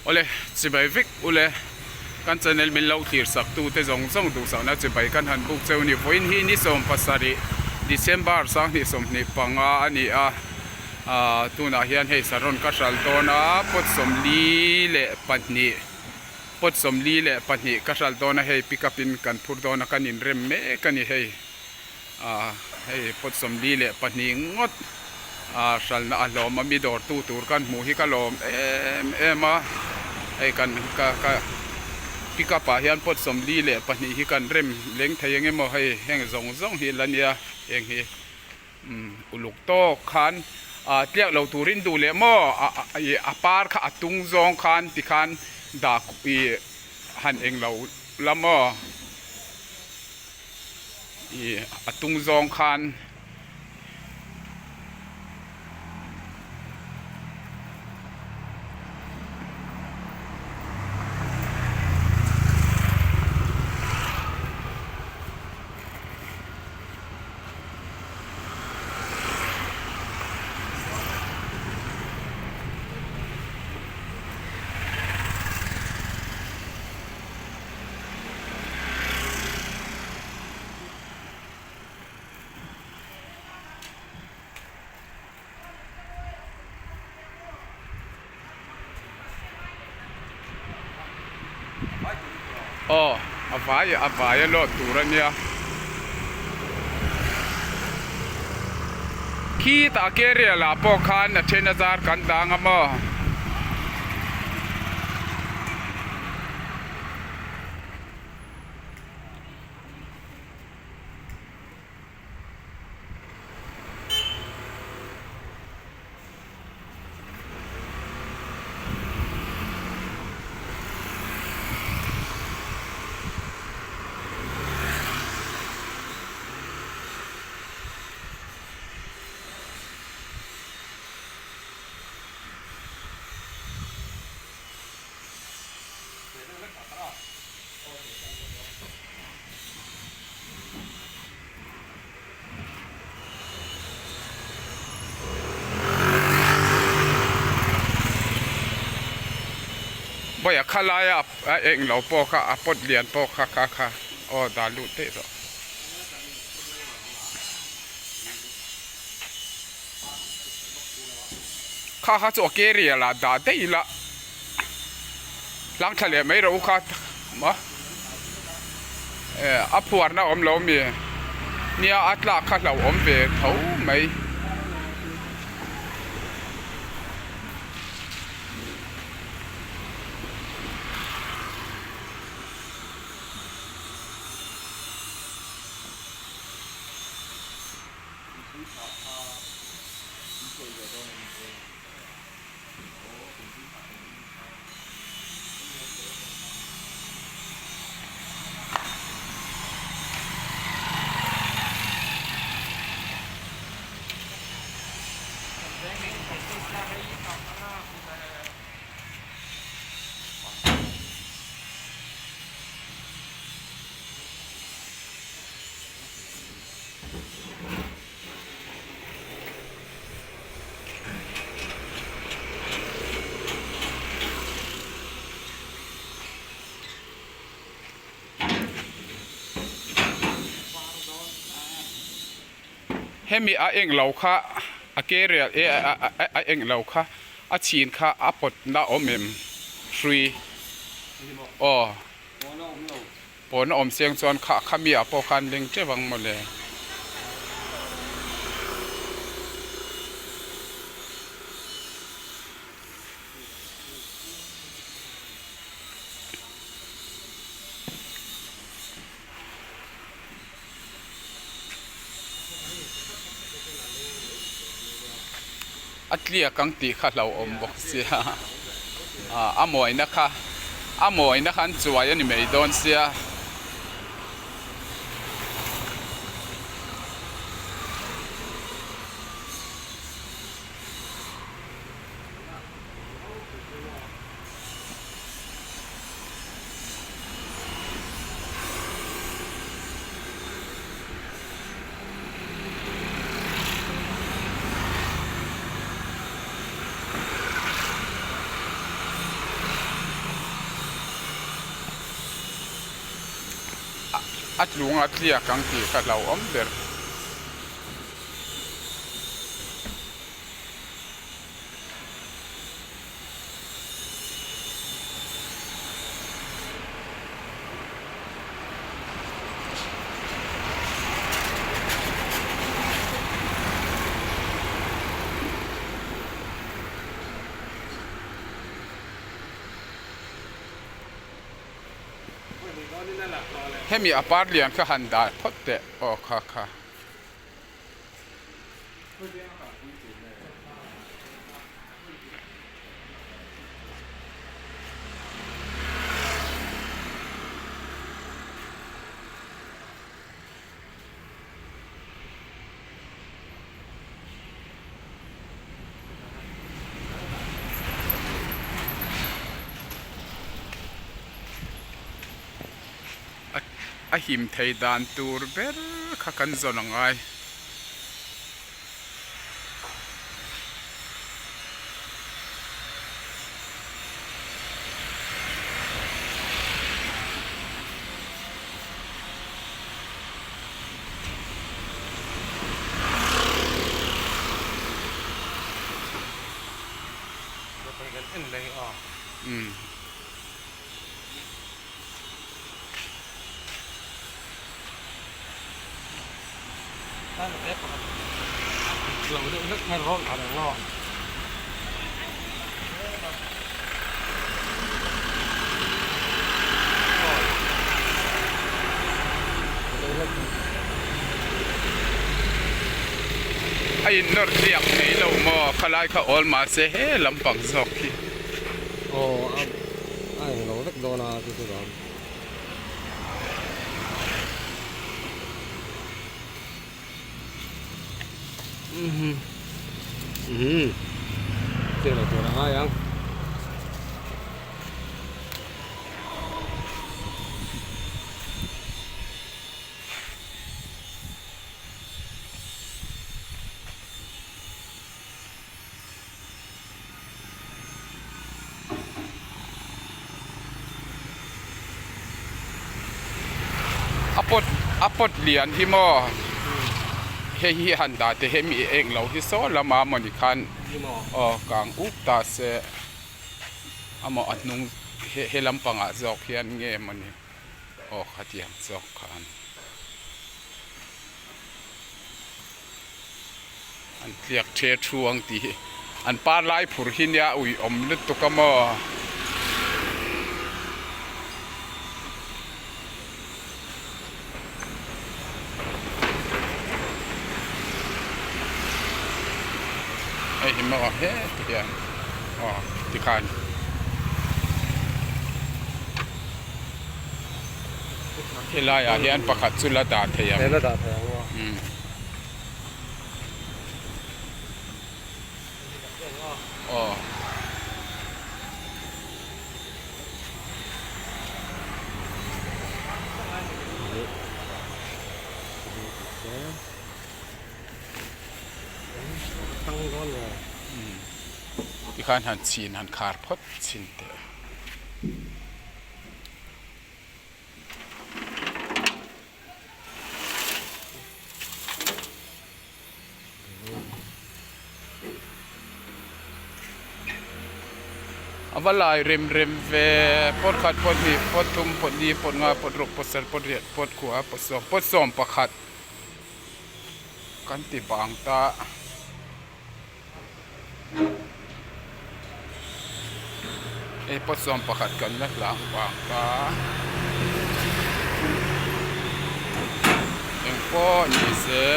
Awle, chibai vek ule. Kan channel min lo thlir sak tu te zawng zawng duhsakna chibai kan han buk cheu ni. Vawiin hi ni 17 December 2025 a ni a. Aaa tunah hian hei saron ka hral dawn a, pot 42 pot 42 ka hral dawn a hei pick up in kan phur dawn a kan inrem mek a ni hei. Aaa hei pot 42 ngawt aaa hralna a hlawm a mi dawr tu tur kan hmuh hi ka lawm em em a hei kan ka ka pick up ah hian pot 42 hi kan rem leng thei eng emaw hei heng zawng zawng hi la nia heng hi umm uluk tawk khan aaa tliak lo turin duh leh maw a ih a par kha a tung zawng khan tikhan dah ih han englo la maw. Ih a tung zawng khan Aw a vai a vai a lawt tur a nia khitah carrier ah pawh khan a then a zar kan dang a maw. Vawi kha laia a eng lo pawh kha a pawt lian pawh kha kha kha aw dah lut daih rawh. Kha kha chu a carrier ah dah daih ila Tlang thla leh mai rawh u kha maw eh a phuarna awm lo mi nia a tlak kha hlauhawm ve tho mai. Hemi a eng lo kha a carrier e a eng lo kha a chhin kha a pawt na awm em hrui aw pawhna awm chiang chuan kha khami ah pawh khan leng teuh ang mawle. A tliak ang tih kha hlauhawm bawk sia a mawina kha a mawina kha an chuai a ni mai dawn sia. A tlunga tliak ang tih ka hlauhawm ber. Hemi a par lian kha han dah phawt teh aw kha kha. A him thei dan tur ber kha kan zawn a ngai. A in nawr tliak mai lo maw khalai kha awl mahse he lampang zawk hi. Aw a englo vek dawn a chu chu dawn. Chiang lo tur a ngai ang. A pot a pot lian hi maw hei hi han dah teh hemi eng lo hi saw lama mawni khan aw kang up ta se amaw a hnung he lampangah zawk hian nge mawni aw khatiang zawk khan. An tliak the thu ang tih hi an par lai phur hi nia ui awm lutuk a maw. Hei hi maw heti hian aw tikhan. Helai ah hian pakhat chu la dah thei ang. La dah thei ang aw. Aw. Tikhan han chhin han khar phawt chhin teh. A va lai rem rem ve pawt khat pawt hnih pawt thum pawt li pawt nga pawt ruk pawt sarih pawt riat pawt kua pawt sawm pawt sawm pakhat kan ti bang ta. Hei pawt sawm pakhat kan la hlang vang ta engpawh ni se.